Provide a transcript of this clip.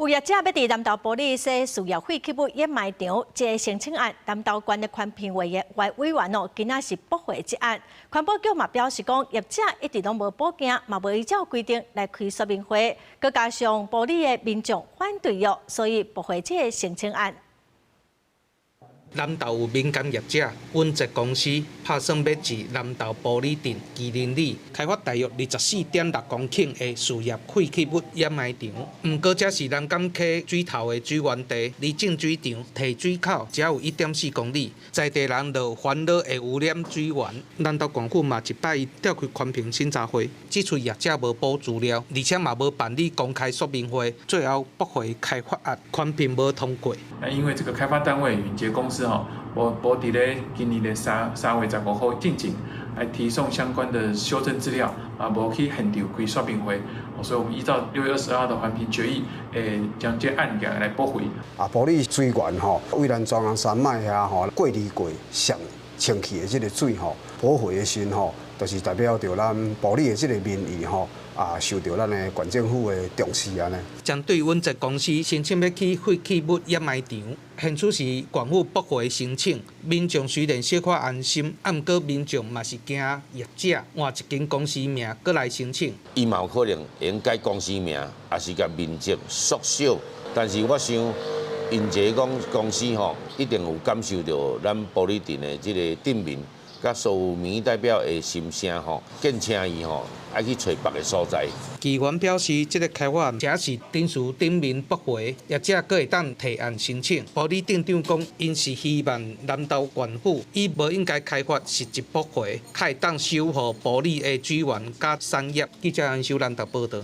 有業者欲佇南投埔里設事業廢棄物掩埋場，這个申請案，南投縣的環評委員哦，今仔是駁回這案。環保局嘛表示講，業者一直攏無補件，嘛無依照規定來開說明會，閣加上埔里的民眾反對哦，所以駁回這个申請案。南投有民間業者穩澤公司拍算欲佇南投埔里鎮基林里開發大約24.6公頃的事業廢棄物掩埋場，毋過這是南港溪水頭的水源地，離淨水場提水口只有1.4公里，在地人就煩惱會污染水源。南投縣府嘛一擺召開環評審查會，指出業者無補資料，而且嘛無辦理公開說明會，最後駁回開發案，環評無通過。那因為這個開發單位允傑公司吼，無佇咧今年的3月15號進前來提送相關的修正資料，啊，無去現場開說明會，所以我們依照6月22號的環評決議，將這案件來駁回。啊，埔里水源吼，為咱中央山脈遐吼過濾過上清氣的這個水吼，駁回的時吼，就是代表著咱埔里的這個民意吼，啊，受著咱的縣政府的重視按呢。針對穩澤公司申請欲起廢棄物掩埋場，現此時縣府駁回申請，民眾雖然小可安心，啊，毋過民眾嘛是驚業者換一間公司名閣來申請。伊嘛有可能會用改公司名，抑是共面積縮小，但是我想，𪜶這個公司吼，一定有感受著咱埔里鎮的這個鎮民佮所有民意代表的心聲吼，敬請伊吼愛去揣別个所在。議員表示，這个開發案這是臨時頂面駁回，業者閣會當提案申請。埔里鎮長講，𪜶是希望南投縣府以無應該開發實質駁回，較會當守護埔里的水源佮產業。記者安修南投報導。